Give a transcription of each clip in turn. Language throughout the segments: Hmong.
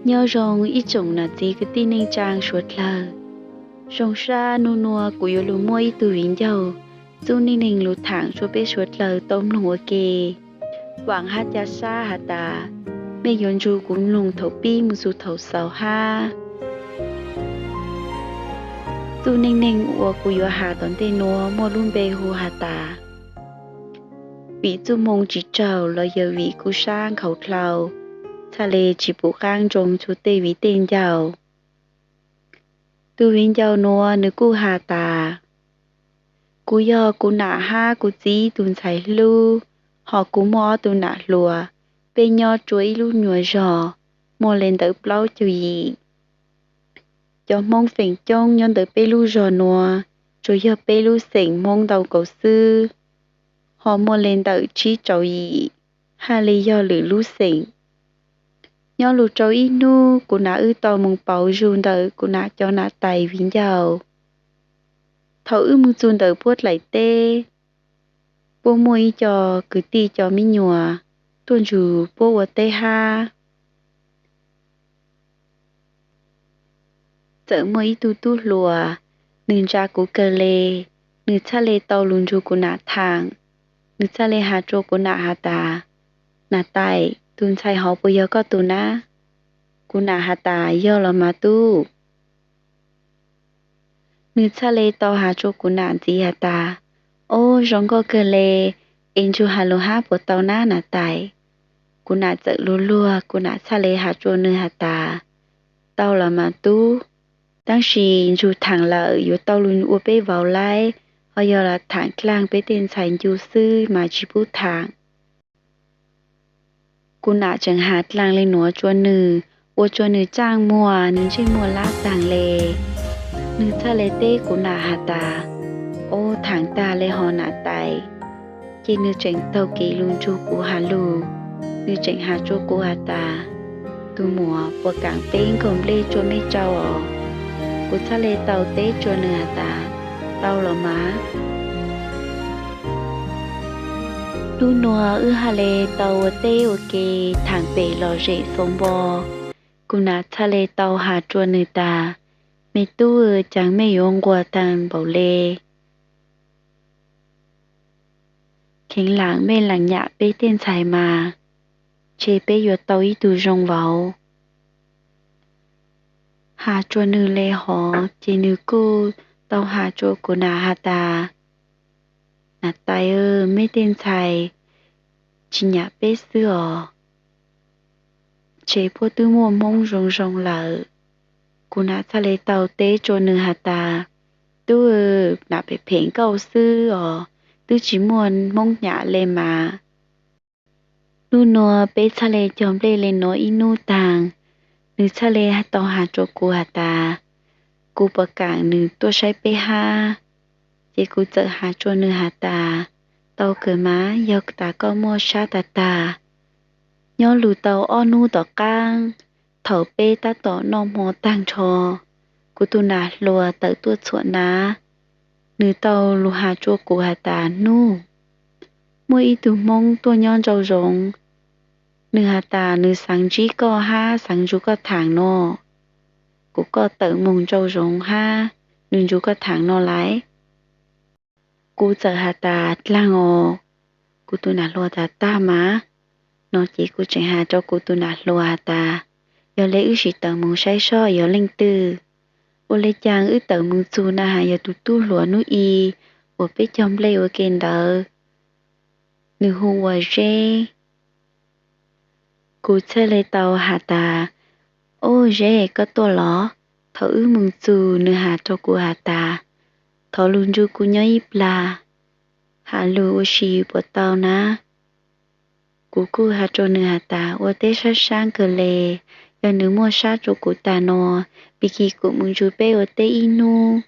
Nyob zoo ib tsoom nam txiv kwv tij neej tsaa suav dlawg. Zoo sab nub nua kuv yuav lug muaj ib tug viv ncaus txuj neej neeg lug thaam tsua peb suav dlawg tau mloog ua ke. Vaam hab ca sab has tas mej yuav nrug kuv mloog thaum pib moog txug thaum xaus hab. Txuj neej neeg uas kuv yuav has tom ntej nuav muaj lub npe hu has tas, vim txuj moo tsi tsaug los yog vim kuv sab nkhaus dlhau, txhaj le tsi pum qaab nrug txug tej viv tej ncaus. Tug viv ncaus nuav nwg kuj has tas, kuv yog kuv nam hab kuv txiv tug ntxhais hlub, hos kuv muaj ob tug nam hluas. Peb nyob tsua ib lub nyuas zog, muaj le ntawm plaub caug yim. Cov Hmoob feem coob nyob ntawm peb lub zog nuav, tsuas yog peb lub xeem Hmoob ntau kaus xwb, hos muaj le ntawm tsib caug yim hab le yog lwm lub xeem. Nyob lug rua ib nub kuv nam wb tau moog pauv zug ntawm kuv nam cov nam tais viv ncaus. Thaum wb moog txug ntawm puab dlaim teb, puab muaj ib co kwv tij cov miv nyuas tuaj nrug puab ua teb hab. Txawm muaj ib tug tub hluas, nwg ntsa kuv kawg le, nwg txhaj le tau lug nrug kuv nam thaam. Nwg txhaj le has tsua kuv nam has tas, nam tais, tug ntxhais hov puas yog koj tug nab? Kuv nam has tas, yog los mas tub. Nwg txhaj le tau has tsua kuv nam ntxiv has tas, ob, zoo nkauj kawg le, es nrug has lug hab puas tau nab nam tais? Kuv nam txawm luag luag, kuv nam txhaj le has tsua nwg has tas, tau los mas tub, tab sis nrug thaam lawm yuav tau lug ua peb vauv laib, hos yog los thaam dlaag peb tej ntxhais ncu xwb mas tsi pub thaam. Kuv nam tseem has dlaag le nuav tsua nwg, ua tsua nwg tsaaj muag, nwg ntsej muag lab taag le. Nwg txhaj le teb kuv nam has tas, ob, thaam taag le hov nam tais. Ces nwg tseem taug kev lug nrug kuv has lug, nwg tseem has tsua kuv has tas, tug muam, puas kaam peb nkaug nplej tsua mej tsau os? Kuv txhaj le tau teb tsua nwg has tas, tau los mas. Nub nua wb has le tau ua teb ua ke thaam pem lom zem xauv npo. Kuv nam txhaj le tau has tsua nwg tas, me tub, caag mej yuav nquag taag npaum le? Kheev laam mej laam nyam peb tej ntxhais mas, ntshe peb yuav tau ib tug zoo vauv. Has tsua nwg le hov ces nwg kuj tau has tsua kuv nam has tas, nam tais, meb tej ntxhais tsi nyam peb xwb os, ntshe puab twb muaj Hmoob zoo zoo lawm. Kuv nam txhaj le tau teb tsua nwg has tas, tub, nam phem phem nkauj xwb os, twb tsi muaj Hmoob nyam le mas. Nub nua peb txhaj le cog nplej le nuav ib nub taag, nwg txhaj le tau has tsua kuv has tas, kuv puas kaam nwg tuaj saib peb hab? Ces kuv txawm has tsua nwg has tas, tau kawg mas, yog tas koj muaj sab tag tag. Nyob lug tau ob nub tom qaab, thaum peb tab tom noj hmo taag nrho, kuv tug nam hluas tawm tuaj txhuam nav, nwg tau lug has tsua kuv has tas, nub, muaj ib tug Hmoob tuaj nyob nrau zoov, nwg has tas nwg xaav ntsib koj hab xaav nrug koj thaam no. Kuv, koj tawm moog nrau zoov hab nwg nrug koj thaam no lais? Kuv txawm has tas, dlaag os. Kuv tug nam hluas tas, tag mas. No ces kuv tseem has rua kuv tug nam hluas has tas, yog le wb sim tawm moog saib seb yog leej twg. Ua le caag wb tawm moog txug na has yog tug tub hluas nub i uas peb cog nplej ua ke ntawd, nwg hu ua Zeb. Kuv txhaj le tau has tas, ob Zeb, koj tuaj los? Thaum wb moog txug nwg has rua kuv has tas, thov lug nrug kuv nyob ib plag, has lug ua si puas tau na? Kuv kuj has rua nwg has tas, ua teb sab sab kawg le, yog nwg muaj sab rua kuv tag no, pig kig kuv moog nrug peb ua teb ib nub,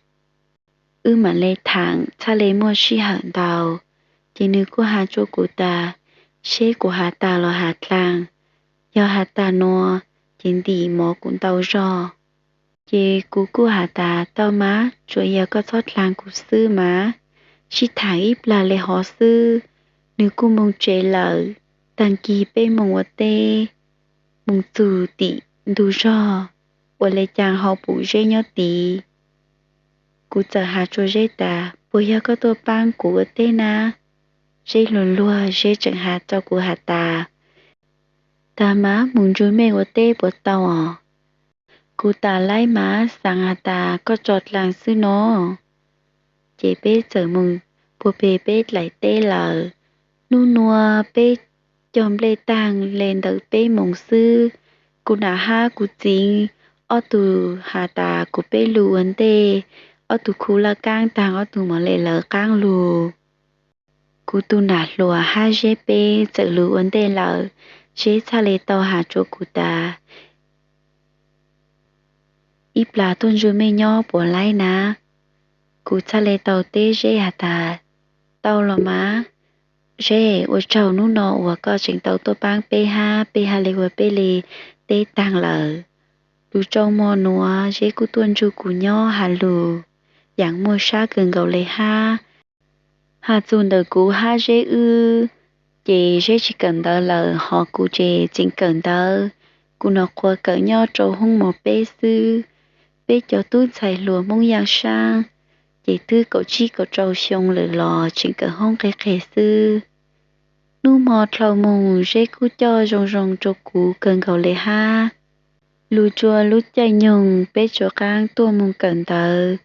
wb maam le thaam txhaj le muaj sij hawm ntau. Ces nwg kuj has rua kuv tas, seb kuv has tag los has dlaag, yog has tag no ces ntim mov kuv ntau zog. Ces kuv kuj has tas, tau mas, tsuas yog koj txhob dlaag kuv xwb mas. Sib thaam ib plag le hov xwb, nwg kuj moog tsev lawm. Taag kig peb moog ua teb, moog txug tim ntug zog, ua le caag ho pum Zeb nyob tid. Kuv txawm has rua Zeb tas, puas yog koj tuaj paab kuv ua teb na? Zeb luag luag, Zeb tseem has rua kuv has tas, tag mas moog nrug mej ua teb puas tau os? Kuv tas, laib mas, xaav has tas koj tso dlaag xwb no, ces peb txawm moog puag peg peb dlaim teb lawm. Nub nuav peb cog nplej taag le ntawm peb moos xwb, kuv nam hab kuv txiv ob tug has tas kuv peb lug ua ntej, ob tug khu laj kaab taag ob tug mam le lawv qaab lug. Kuv tug nam hluas hab Zeb peb txawm lug ua ntej lawm. Zeb txhaj le tau has rua kuv tas, ib plag tuaj nrug mej nyob puas laib na? Kuv txhaj le tau teb Zeb has tas, tau los mas Zeb, ua tsaug nub no uas koj tseem tau tuaj paab peb hab peb ha le ua peb le teb taag lawm. Lug rua mo nuav Zeb kuj tuaj nrug kuv nyob has lug, yaam muaj sab kawg nkaus le hab. Has txug ntawm kuv hab Zeb wb, ces Zeb tsi kawm ntawv lawm, hos kuv ces tseem kawm ntawv. Kuv nov qhuav kawm nyob rua hoob mos peb xwb. Peb cov tub ntxhais hluas Hmoob Yaaj Saab ces twb kaum tsib kaum rau xyoo lawm los tseem kawm hoob qeg qeg xwb. Nub mo dlhau moog Zeb kuj coj zoo zoo rua kuv kawg nkaus le hab. Lug rua lub caij nyoog peb rov qaab tuaj moog kawm ntawv.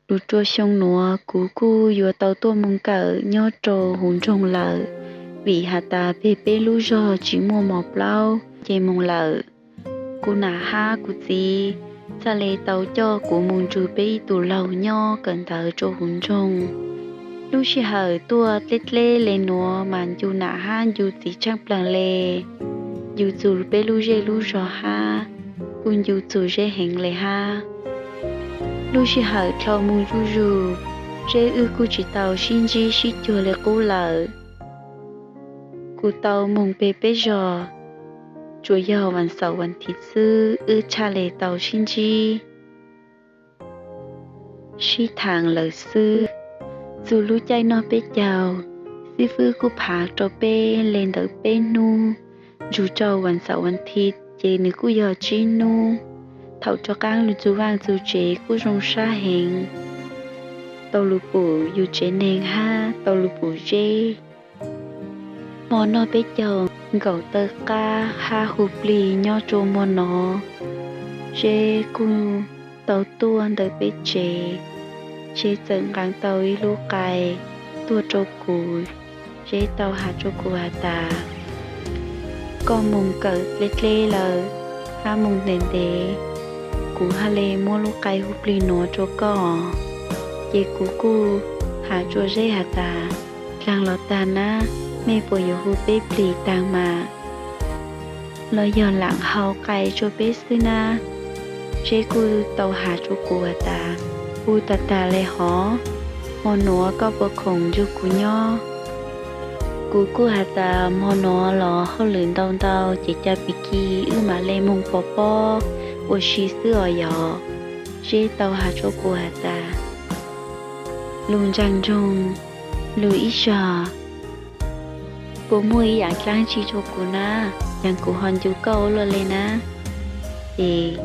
Lug rua xyoo nuav kuv kuj yuav tau tuaj moog kawm nyob rua huv nroog lawm, vim has tas peg peb lub zog tsi muaj mos plaub ces moog lawm. Kuv nam hab kuv txiv txhaj le tau coj kuv moog nrug peb ib tug laug nyob kawm ntawv rua huv nroog. Lub sij hawm tuaj dleb dleb le nuav mas ncu nam hab ncu txiv tshaaj plawg le, ncu txug peb lub zej lub zog hab, kuj ncu txug Zeb heev le hab. Lub sij hawm dlhau moog zuj zug, Zeb wb kuj tsi tau sib ntsib sib cuag le qub lawm. Kuv tau moog peg peb zog, tsuas yog vas xaum vas thiv xwb wb txhaj le tau sib ntsib sib thaam lawm xwb. Txug lub caij noj peb caug, xib fwb kuj phav rua peb le ntawm peb nub, nrug rua vas xaum vas thiv ces nwg kuj yog tsib nub. Thaum rov qaab lug txug vaaj txug tsev kuj zoo sab heev, tau lug pum yug tsev neeg hab tau lug pum Zeb. Mo noj peb caug nkaum taw qab hab hu plig nyob rua mo no, Zeb kuj tau tuaj ntawm peb tsev. Zeb txawm nqaa tau ib lub qai tuaj rua kuv. Zeb tau has rua kuv has tas, koj moog kawm dleb dleb lawm hab moog ntev ntev, kuv ha le muab lub qai hu plig nuav rua koj. Ces kuv kuj has rua Zeb has tas, dlaag los tag nab, mej puas yuav hu peb plig taag mas, los yog laam hau qai rua peb xwb nab? Zeb kuj tau has rua kuv has tas, hu tag tag le hov, mo nuav koj puas khoom nrug kuv nyob? Kuv kuj has tas, mo nuav los hauj lwm ntau ntau ces ca pig kig wb mam le moog pov pob ua si xwb os yog. Zeb tau has rua kuv has tas, lug ntsaag nroog, lug ib zog, puas muaj ib yaam dlaab tsi rua kuv nab, yaam kuv ho ncu koj ua luaj le nab? Ces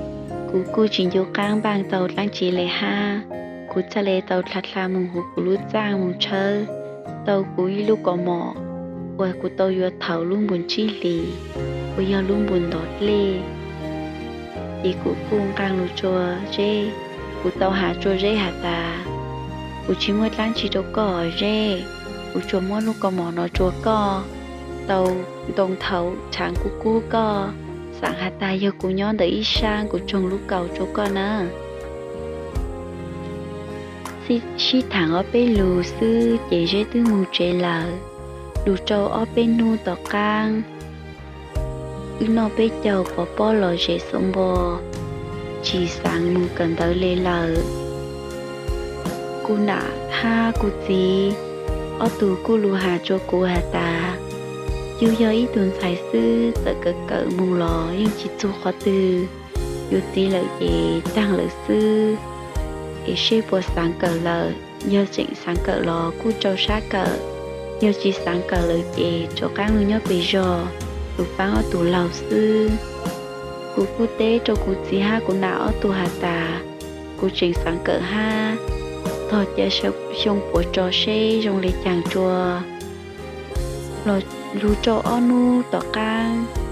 kuv kuj tsi ncu qaab npaaj tau dlaab tsi le hab. Kuv txhaj le tau dlha dlha moog huv kuv lub txaaj moog tshawb tau kuv ib lub kaus mom uas kuv tau yuav thaum lub npun tsib hlis, uas yog lub npun ntov dlej. Ces kuv kuj nqaa lug rua Zeb, kuv tau has rua Zeb has tas, kuv tsi muaj dlaab tsi rua koj Zeb, kuv tsuas muab lub kaus mom no rua koj, tau ntoo thaum tshaav kub kub koj, xaav has tas yog kuv nyob ntawm ib saab kuv tsoog lub kaus rua koj nab. Sib thaam ob peb lug xwb ces Zeb twb moog tsev lawm. Lug rua ob peb nub tom qaab, wb noj peb caug pov pob los zem xauv npo, tsi xaav moog kawm ntawv le lawm. Kuv nam hab kuv txiv ob tug kuj lug has rua kuv has tas, yug yog ib tug ntxhais xwb txawm kawm kawm moog los yeej tsi txug qhov twg, yuav txiv lawm ces taag lawm xwb. Es seb puas xaav kawm lawm, yog tseem xaav kawm los kuj rua sab kawm, yog tsi xaav kawm lawm ces rov qaab lug nyob peg zog, lug paab ob tug laug xwb. Kuv kuj teb rau kuv txiv hab kuv nam ob tug has tas, kuv tseem xaav kawm hab, tog ca xyoo puav tso seb zoo le caag rua. Los lug rau ob nub tom qaab,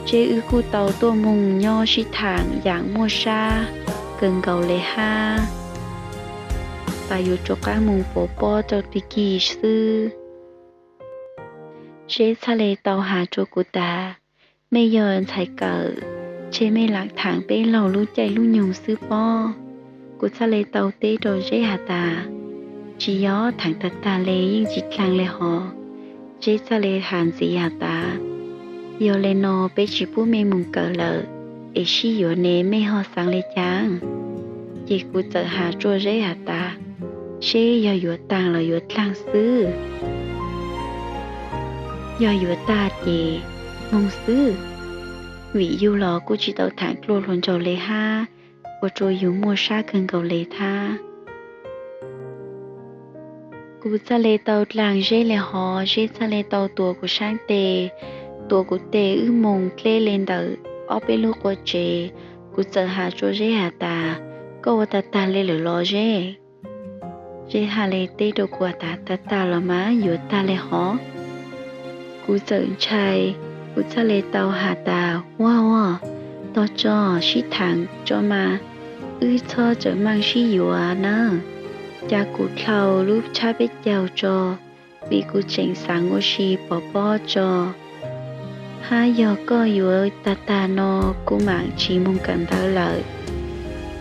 Zeb wb kuj tau tuaj moog nyob sib thaam yaam muaj sab kawg nkaus le hab. Pas yuav rov qaab moog pov pob rau tag kis xwb. Zeb txhaj le tau has rua kuv tas, mej yog ntxhais kawm, tseg mej lam thaam peb laug lub caij lub nyoog xwb pob. Kuv txhaj le tau teb rau Zeb has tas, tsis yog, thaam tag tag le yeej tsis dlaag le hov. Zeb txhaj le has ntxiv has tas, yog le no peb tsis pub mej moog kawm lawm, es sib yuav ne mej ho xaav le caag? Ces kuv txawm has rua Zeb has tas, seb yog yuav taag los yuav dlaag xwb. Yog yuav tag ces moog xwb, vim yug los kuj tsis tau thaam dlua hluas nraug le hab, ua rua yug muaj sab kawg nkaus le hab. Kuv txhaj le tau dlaag Zeb le hov, Zeb txhaj le tau tuav kuv saab tes, tuav kuv tes wb moog dleb le ntawm ob peb lub qua tsev. Kuv txawm has rua Zeb has tas, koj ua tag tag le lawm los Zeb? Zeb has le teb rau kuv has tas, tag tag los mas, yuav tag le hov. Kuv txawm ntshai, kuv txhaj le tau has tas, huab huab, tog tso, sib thaam tso mas, wb txhob txawm maaj sib yuav nawb. Ca kuv dlhau lub tshab peb caug tso, vim kuv tseem xaav ua si pov pob tso. Hab yog koj yuav tag tag no, kuv maam tsis moog kawm ntawv lawm,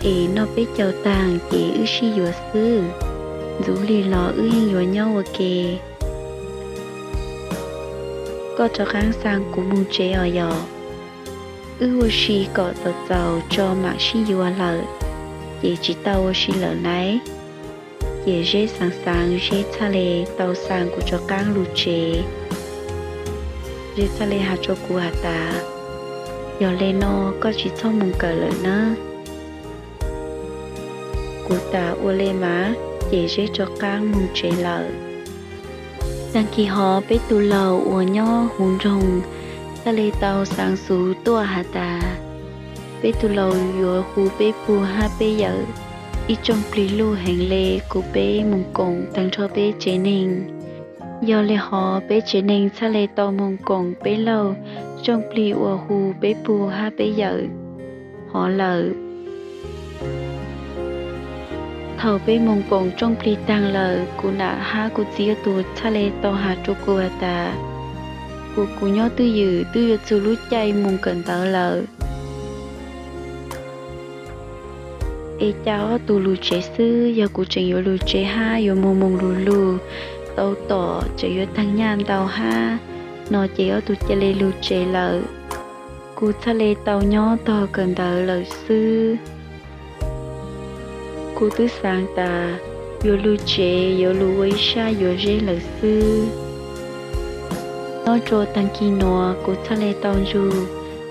es noj peb caug taag ces wb sib yuav xwb. Ntxuv lig los wb yeej yuav nyob ua ke. Koj rov qaab xaa kuv moog tsev os yog. Wb ua si kom txaus txaus tso maam sib yuav lawm, ces tsis tau ua si lawm lauj. Ces Zeb xaav xaav, Zeb txhaj le tau xaa kuv rov qaab lug tsev. Zeb txhaj le has rua kuv has tas, yog le no koj tsis txhob moog kawm lawm nawb. Kuv tas ua le mas, ces Zeb rov qaab moog tsev lawm. Taag kis hov peb tug laug uas nyob huv nroog txhaj le tau xaav xuv tuaj has tas, peb tug laug yuav hu peb pug hab peb yawm ib tsooj plig luj heev le, kuv peb moog koom taag nrho peb tsev neeg. Yog le hov peb tsev neeg txhaj le tau moog koom peb laug tsooj plig uas hu peb pug hab peb yawm hov lawm. Thaum peb moog koom tsooj plig taag lawm, kuv nam hab kuv txiv ob tug txhaj le tau has rua kuv has tas, kuv, kuv nyob twj ywm twb yuav txug lub caij moog kawm ntawv lawm, es ca ob tug lug tsev xwb. Yog kuv tseem yuav lug tsev hab yuav moog moog lug lug tau tom tseem yuav taag nyaj ntau hab no ces ob tug ca le lug tsev lawm. Kuv txhaj le tau nyob tog kawm ntawv lawm xwb. Kuv twb xaav tas yuav lug tsev yuav lug ua ib sab yuav Zeb lawm xwb. Nyob rua taag kis nuav kuv txhaj le tau nrug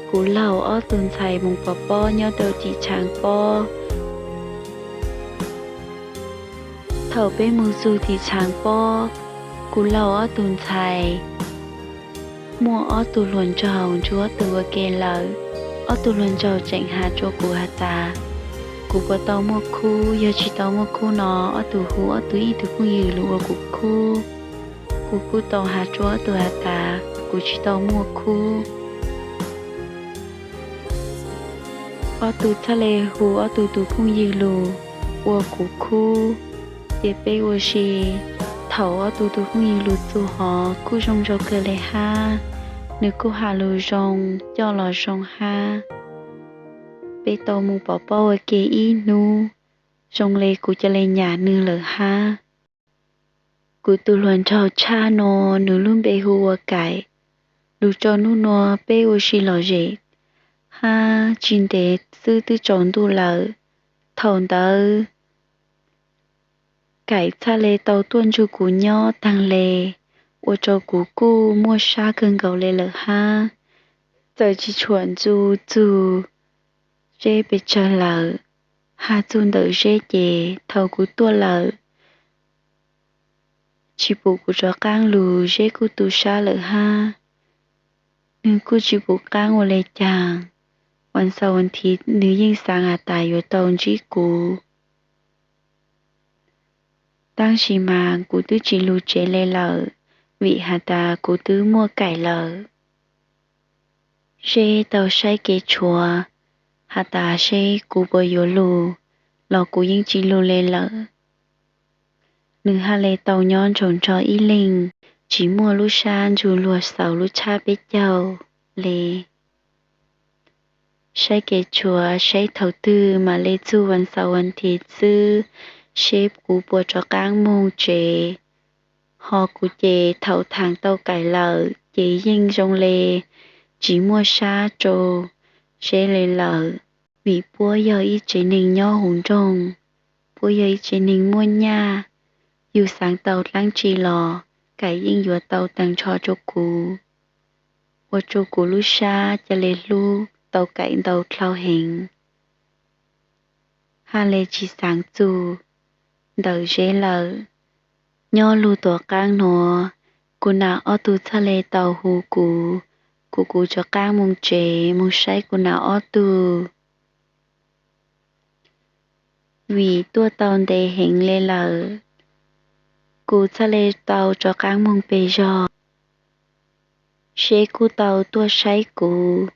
kuv laug ob tug ntxhais moog pov pob nyob rua tim tshaav pob. Thaum peb moog txug tim tshaav pob, kuv laug ob tug ntxhais muaj ob tug hluas nraug nrug ob tug ua ke lawm. Ob tug hluas nraug tseem has rua kuv has tas, kuv puas tau muaj khub, yog tsis tau muaj khub no ob tug hu ob tug ib tug phooj ywg lug ua kuv khub. Kuv kuj tau has rua ob tug has tas kuv tsis tau muaj khub. Ob tug txhaj le hu ob tug tug phooj ywg lug ua kuv khub, ces peb ua si. Thaum ob tug tug phooj ywg lug txug hov kuj zoo nraug kawg le hab, nwg kuj has lug zoo, coj los zoo hab. Peb tau moog pov pob ua ke ib hnub, zoo le kuv ca le nyam nwg lawm hab. Kuv tug hluas nraug tshaj no, nwg lub npe hu ua Kaim. Lug rua nub nua peb ua si lom zem hab tsi ntev xwb twb tsaus ntuj lawm. Thaum ntawd Kaim txhaj le tau tuaj nrug kuv nyob taag le, ua rua kuv kuj muaj sab kawg nkaus le lawm hab. Txawm tsis tshuam ntxu txug Zeb pes tsawg lawm, has txug ntawm Zeb ces thaum kuv tuaj lawm, tsis pum kuv rov qaab lug, Zeb kuj tu sab lawm hab. Nwg kuj tsis pum qaab ua le caag, Vas xaus vas thiv nws yeej xaav has tas yuav tau ntsib kuv. Tab sis mas kuv twb tsis lug tsev le lawm, vim has tas kuv twb muaj Kaim lawm. Seb tau saib kev tshuav has tas seb kuv puas yuav lug los kuv yeej tsis lug le lawm. Nws haj le tau nyob ntshaus ntsho ib leeg, tsis muaj lub sab ntsug luag xaus lub tshab peb caug le. Saib kev tshuav saib thaum twg mam le txug vas xaus vas thiv xwb, seb kuv puas rov qaab moog tsev. Ho kuv ces thaum thaam tau Kaim lawm ces yeej zoo le tsis muaj sab rua Zeb le lawm, vim puab yog ib tsev neeg nyob huv nroog, puab yog ib tsev neeg muaj nyaj, yug xaav tau dlaab tsi los Kaim yeej yuav tau taag nrho rua kuv, ua rua kuv lub sab ca le hlub tau Kaim ntau dlhau heev. Haj le tsis xaav txug ntawm Zeb lawm. Nyob lug tom qaab nuav, kuv nam ob tug txhaj le tau hu kuv, kuv kuv rov qaab moog tsev moog saib kuv nam ob tug. Vim tuaj tau ntev heev le lawm, kuv txhaj le tau rov qaab moog peg zog. Zeb kuj tau tuaj saib kuv,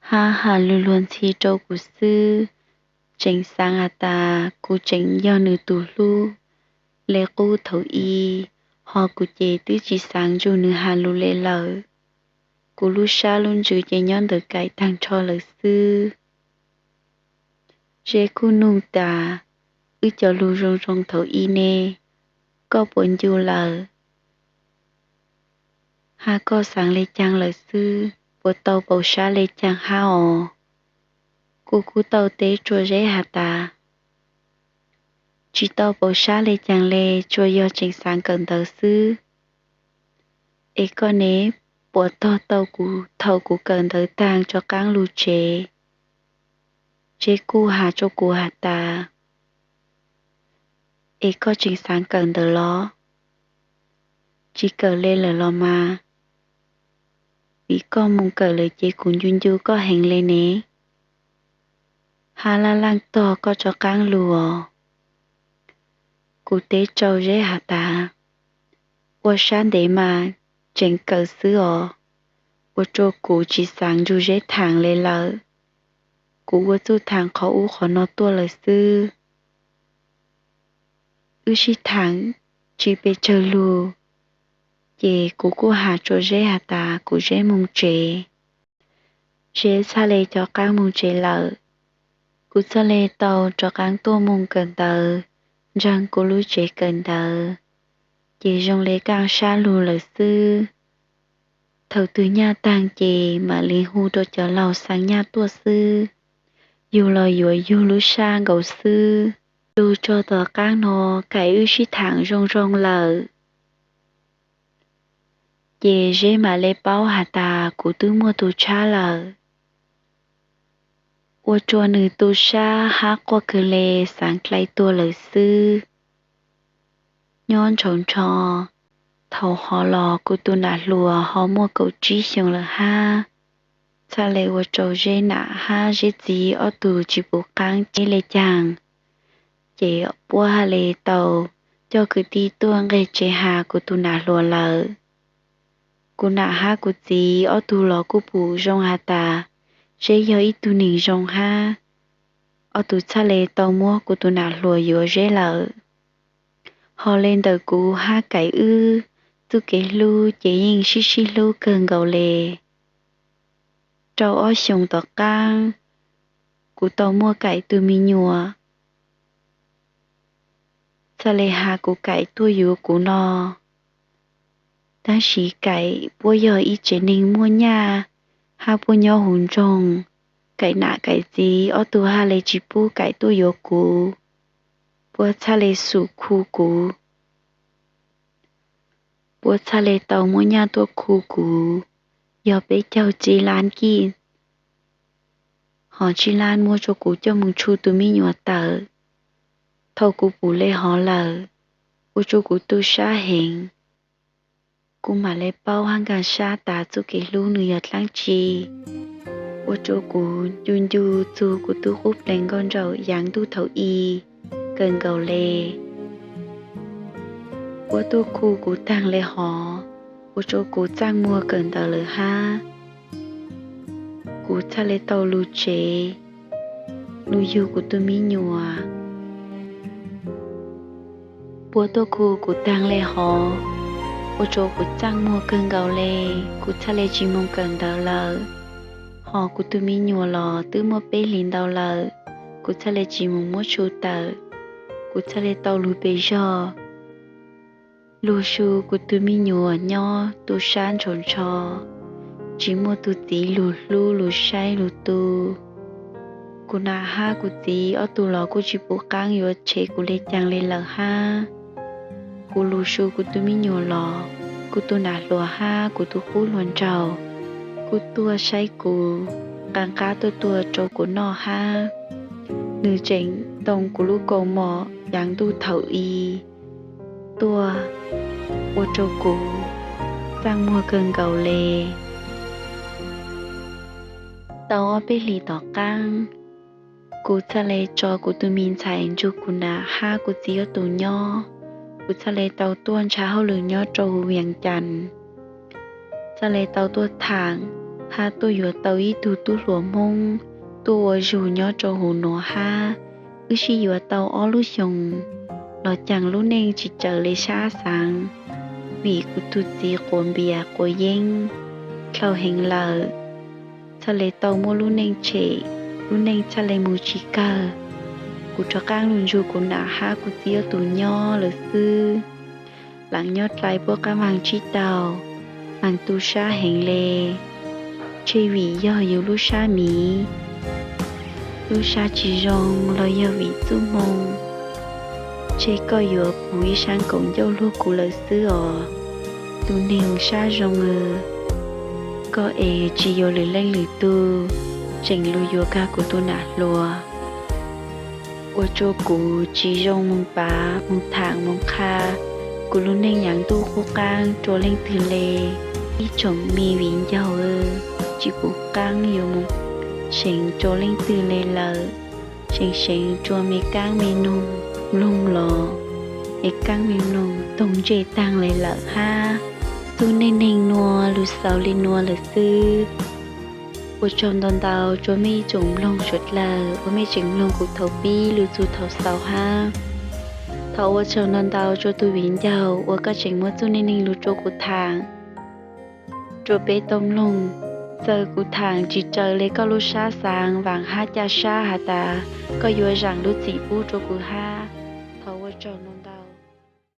hab has lug luag ntxhi rua kuv xwb, tseem xaav has tas kuv tseem yog nws tug hlub le qub thaum i, ho kuv ces twb tsis xaav nrug nws has lug le lawm. Kuv lub sab lub ntsws ces nyob ntawm Kaim taag nrho lawm xwb. Zeb kuj nug tas, wb cov lug zoo zoo thaum i ne, koj puas ncu lawm? Hab koj xaav le caag lawm xwb, puas tau pauv sab le caag hab os? Kuv kuj tau teb rua Zeb has tas, tsis tau pauv sab le caag le, tsuas yog tseem xaav kawm ntawv xwb. Es koj ne, puas tog tau kuv thaum kuv kawm ntawv taag rov qaab lug tsev? Zeb kuj has rua kuv has tas, es koj tseem xaav kawm ntawv los? Tsis kawm le lawm los mas, vim koj moog kawm lawm ces kuv ncu ncu koj heev le ne. Hab laj laaj tog koj rov qaab lug os. Kuv teb rua Zeb has tas, ua sab ntev mas tseem kawm xwb os, ua rua kuv tsis xaav nrug Zeb thaam le lawm. Kuv ua txuj thaam qhov ub qhov no tuaj lawm xwb. Wb sib thaam tsis pes tsawg lug, ces kuv kuj has rua Zeb has tas kuv Zeb moog tsev. Zeb txhaj le rov qaab moog tsev lawm. Kuv txhaj le tau rov qaab tuaj moog kawm ntawv ntsaag kuv lub tsev kawm ntawv, ces zoo le kaaj sab lug lawm xwb. Thaum twg nyaj taag ces mam li hu rua cov laug xaa nyaj tuaj xwb, yug los yuav yug lub sab nkaus xwb. Lug txug tom qaab nuav Kaim wb sib thaam zoo zoo lawm, ces Zeb mam le paub has tas kuv twb muaj tug tshab lawm. Ua rua nws tu sab hab quaj kawg le, xaav dlai tuag lawm xwb. Nyob ntshaus ntsho, thaum hov los kuv tug nam hluas ho muaj kaum tsib xyoos lawm hab. Txhaj le ua rua Zeb nam hab Zeb txiv ob tug tsis pum qaab Zeb le caag, ces puab hab le tau coj kwv tij tuaj nqeg tsev has kuv tug nam hluas lawm. Kuv nam hab kuv txiv ob tug los kuj pum zoo has tas Zeb yog ib tug neeg zoo hab, ob tug txhaj le tau muab kuv tug nam hluas yuav Zeb lawm. Ho le ntawm kuv hab Kaim wb, txuj kev hlub ces yeej sib sib hlub kawg nkaus le. Rau ob xyoos tom qaab, kuv tau muaj Kaim tug me nyuam, txhaj le has kuv Kaim tuaj yuav kuv no. Tab sis Kaim puab yog ib tsev neeg muaj nyaj, hab puab nyob huv nroog, Kaim nam Kaim txiv ob tug hab le tsis pub Kaim tuaj yuav kuv. Puab txhaj le xum khu kuv, puab txhaj le tau muaj nyaj tuaj khu kuv, yog peb caug tsib lab kij, ho tsib lab muab rua kuv coj moog tshu tug me nyuam tawm. Thaum kuv pum le hov lawm, ua rua kuv tu sab heev. Kuv mam le paub hab nkaag sab tas txuj kev hlub nwg yog dlaab tsi. ua rua kuv ncu ncu txug kuv tug qub plees nkauj nraug yaav ntuj thaum i kawg nkaus le. Puab tuaj khu kuv taag le hov, ua rua kuv txaaj muag kawg ntawd lawm hab. Kuv txhaj le tau lug tsev, lug yug kuv tug mi nyuam. Puab tuaj khu kuv taag le hov, ua rua kuv txaaj muag kawg nkaus le. Kuv txhaj le tsi moog kawm ntawv lawm, hos kuv tug mi nyuam los twb muaj peb hlis ntau lawm. Kuv txhaj le tsi moog muab tshu tawm, kuv txhaj le tau lug pes zog, lug su kuv tug mi nyuam nyob tu sab ntshaus ntsho, tsi muaj tug txiv lug hlub lug saib lug tu. Kuv nam hab kuv txiv ob tug los kuj tsi pum qaab yuav tshev kuv le caag le lawm hab. Kuv lug su kuv tug mi nyuam los, kuv tug nam hluas hab kuv tug qub hluas nraug kuj tuaj saib kuv, nqaa qab tuaj tua rua kuv noj hab. Nwg tseem ntoo kuv lub kaus mom yaav ntuj thaum i tuaj, ua rua kuv txaaj muag kawg nkaus le. Tau ob peb hlis tom qaab, kuv txhaj le tso kuv tug mi ntxhais nrug kuv nam hab kuv txiv ob tug nyob. Kuv txhaj le tau tuaj nrhav hauj lwm nyob rua huv Vias Cas, txhaj le tau tuaj thaam hab tuaj yuav tau ib tug tub hluas Moob tuaj ua zug nyob rua huv nuav hab. Wb sib yuav tau ob lub xyoos los caag lub neej tsi raws le sab xaav, vim kuv tug txiv quas npias quas yeeb dlhau heev lawm, txhaj le tau muab lub neej tshem, lub neej txhaj le moog tsi kawg. Kuv rov qaab lug nrug kuv nam hab kuv txiv ob tug nyob lawm xwb. Laam nyob dlai puab qaab vaag tsib taug, vaag tu sab heev le, tseg vim yog yug lub sab miv, lub sab tsi zoo los yog vim txuj moo, tseg koj yuav pum ib saab kaum ncauj lug kuv lawm xwb os. Tug neeg sab zoo, koj es tsi yuav lwm leej lwm tug, tseem lug yuav kag kuv tug nam hluas. Ua rua kuv tsi zoo moog pav moog thaam moog qha kuv lub neej yaav ntuj qub qaab rua leej twg le. Ib tsoom mi viv ncaus, tsi pum qaab yuav moog seev rua leej twg le lawm. Seev seev rua me kaab me noog mloog los, me kaab me noog toog ntsej taag le lawm hab. Txuj neej neeg nua lug xaus le nua lawm xwb. Ua tsaug ntau ntau rua mej ib tsoom mloog suav dlawg uas mej tseem mloog kuv thaus pib lug txug thaus xaus hab. Thov ua tsaug ntau ntau rua tug viv ncaus uas koj tseem muab txuj neej neeg lug rua kuv thaam, rua peb tau mloog. Txawm kuv thaam tsi raws le koj lub sab xaav vaam hab ca sab has tas, koj yuav zaam lub txim pub rua kuv hab. Thov ua tsaug ntau ntau.